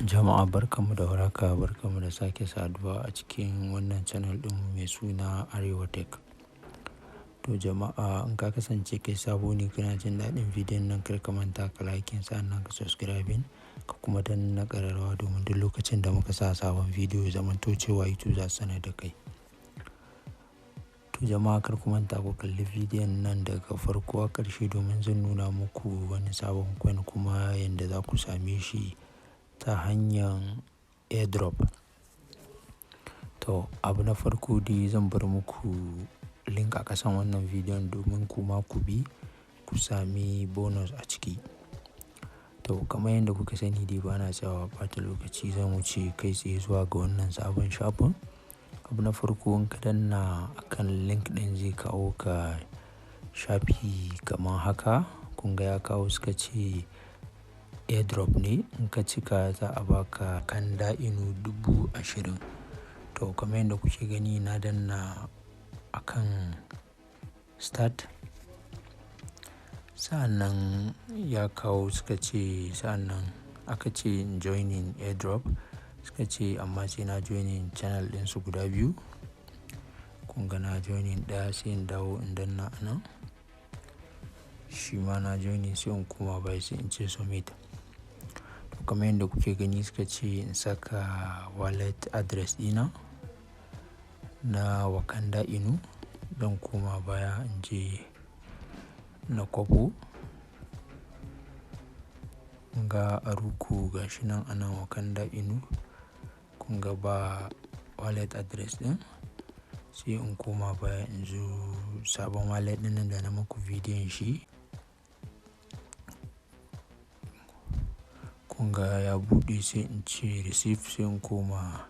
Jama'a, barkanmu da warhaka, barkanmu da sake saduwa a cikin wannan channel ɗin mai suna Arewa Tech. To jama'a, in ka kasance kai sabo ne, kana jin daɗin bidiyon nan, kar ka manta ka like, sannan ka subscribing, ka kuma danna ƙararrawa domin duk lokacin da muka sa sabon bidiyo ya zamanto cewa YouTube za su sanar da kai. To jama'a, kar ku manta ku kalli bidiyon nan daga farko har ƙarshe domin zan nuna muku wani sabon coin kuma yanda za ku same shi ta hanyar airdrop. To, abu na farko dai, zan bar muku link a ƙasan wannan bidiyon domin kuma ku bi ku sami bonus a ciki. To, kamar yadda kuka sani dai, bana tsayawa ɓata lokaci, zan wuce kai tsaye zuwa ga wannan sabon shafin. Abu na farko, in ka danna akan link ɗin, zai kawo ka shafi kamar haka. Kun ga ya kawo, suka ce airdrop ne, in ka cika za a baka Wakanda Inu 20,000. To, kamar yadda kuke gani, na danna akan start. Sa'annan ya kawo, suka ce, sa'annan aka ce joining airdrop, suka ce amma sai na joining channel ɗinsu guda biyu. Kun ga na joining ɗaya, sai in dawo in danna a nan. Shi ma na joining, sai in koma baya, sai in ce submit. To, kamar yadda kuke gani, suka ce in saka wallet address ɗina na Wakanda Inu. Zan koma baya in je na kwafo. Ga Aruku, ga shi nan anan Wakanda Inu. Kun ga ba wallet address ɗin. Sai in koma baya in zo sabon wallet ɗin nan da na muku bidiyon shi. Kun ga ya buɗe, sai in ce receive, sai in koma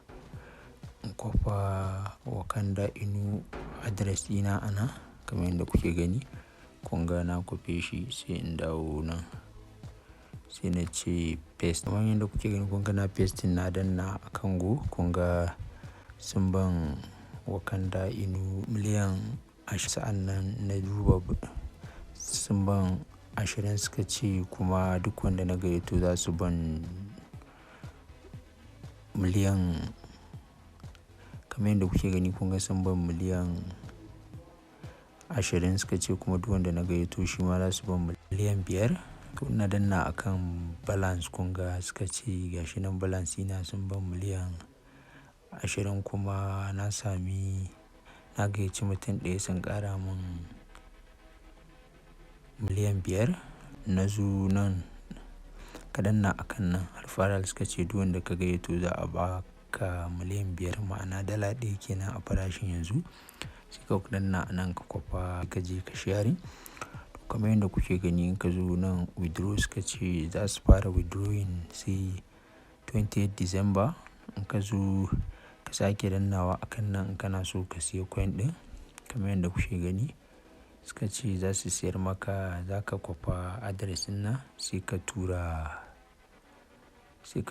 in kwafa Wakanda Inu address ɗina anan kamar yadda kuke gani. Kun ga na kwafe shi, sai in dawo nan, sai na ce paste. Kamar yadda kuke gani, kun ga na pasting, na danna akan go. Kun ga sun ban Wakanda Inu miliyan 20. Sa'annan na duba, sun ban 20, suka ce kuma duk wanda na gayyato za su ban miliyan. Kamar yadda kuke gani, kun ga sun ban miliyan 20, suka ce kuma duk wanda na gayyato shi ma za su ban miliyan 5. To, na danna akan balance, kun ga suka ce gashi nan balance ɗina, sun ban miliyan 20, kuma na sami, na gayyaci mutum ɗaya, sun ƙara mun miliyan 5. Na zo nan, ka danna akan nan referral, suka ce duk wanda ka gayyato za a ba ka miliyan 5, ma'ana dala 1 kenan a farashin yanzu. Sai ka danna a nan, ka kwafa, ka je ka sharing. To, kamar yadda kuke gani, in ka zo nan withdraw, suka ce za su fara withdrawing sai 28 December. In ka zo ka sake dannawa akan nan, in kana so ka siya coin ɗin, kamar yadda kuke gani, suka ce za su siyar maka, za ka kwafa address ɗin nan, sai ka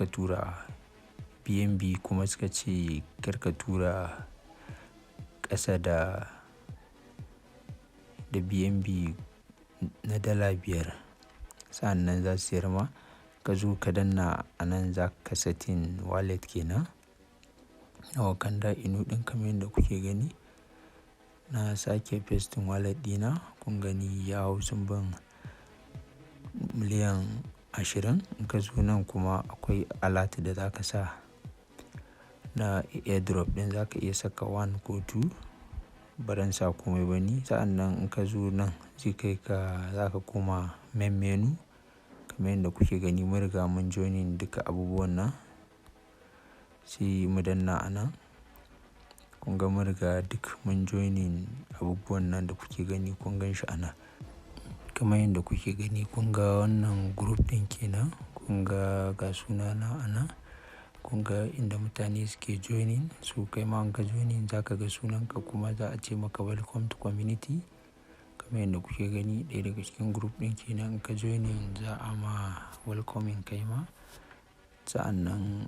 tura BNB, kuma suka ce kar ka tura ƙasa da BNB na dala 5. Sa'annan za su siyar ma. Ka zo ka danna a nan, za ka setting wallet kenan na Wakanda Inu ɗin, kamar yadda kuke gani. Na sake pasting wallet ɗina, kun gani ya hau, sun ban miliyan 20. In ka zo nan kuma akwai alert da za ka sa na airdrop ɗin, za ka iya saka one ko two. Ba zan sa komai ba ni. Sa'annan in ka zo nan, zai kai ka, za ka koma main menu. Kamar yadda kuke gani, mun riga mun joining duka abubuwan nan. Sai mu danna a nan. Kun ga mun riga duk mun joining abubuwan nan da kuke gani, kun gan shi a nan. Kamar yadda kuke gani, kun ga wannan group ɗin kenan. Kun ga, ga sunana a nan. Kun ga inda mutane suke joining. So kai ma in ka joining, za ka ga sunanka kuma za a ce maka "Welcome to community". Kamar yadda kuke gani, ɗaya daga cikin group ɗin kenan, in ka joining za a ma welcoming kai ma. Sa'annan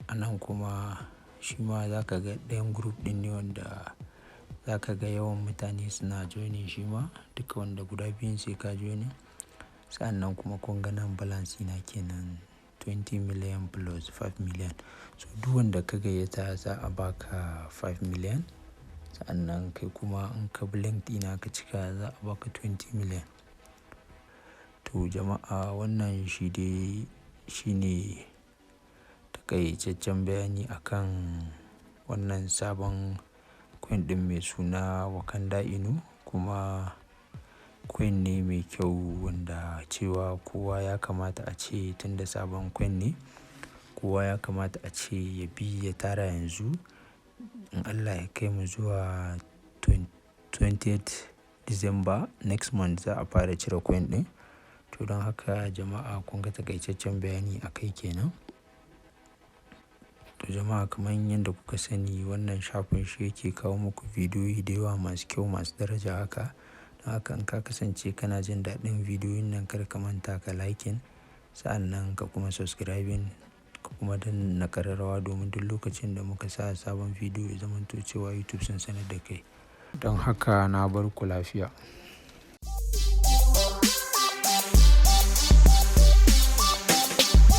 a nan kuma shi ma za ka ga ɗayan group ɗin ne wanda za ka ga yawan mutane suna joining shi ma, duka wanda guda biyun sai ka joining. Sa'annan kuma kun ga nan balance ɗina kenan. 20 million plus 5 million. So duk wanda ka gayyata za a baka 5 million. Sa'annan kai kuma in ka bi link ɗina ka cika, za a baka 20 million. To jama'a, wannan shi dai shine taƙaitaccen bayani akan wannan sabon coin ɗin mai suna Wakanda Inu. Kuma coin ne mai kyau wanda cewa kowa ya kamata a ce, tunda sabon coin ne, kowa ya kamata a ce ya bi ya tara yanzu. In Allah ya kai mu zuwa 20th December, next month, za a fara cire coin ɗin. To don haka jama'a, kun ga taƙaitaccen bayani a kai kenan. To jama'a, kamar yadda kuka sani, wannan shafin shi yake kawo muku bidiyoyi da yawa masu kyau, masu daraja haka. Don haka in ka kasance kana jin daɗin bidiyoyin nan, kar ka manta ka liking, sa'annan ka kuma subscribing, ka kuma danna ƙararrawa, domin duk lokacin da muka sa sabon bidiyo ya zamanto cewa YouTube sun sanar da kai. Don haka na bar ku lafiya.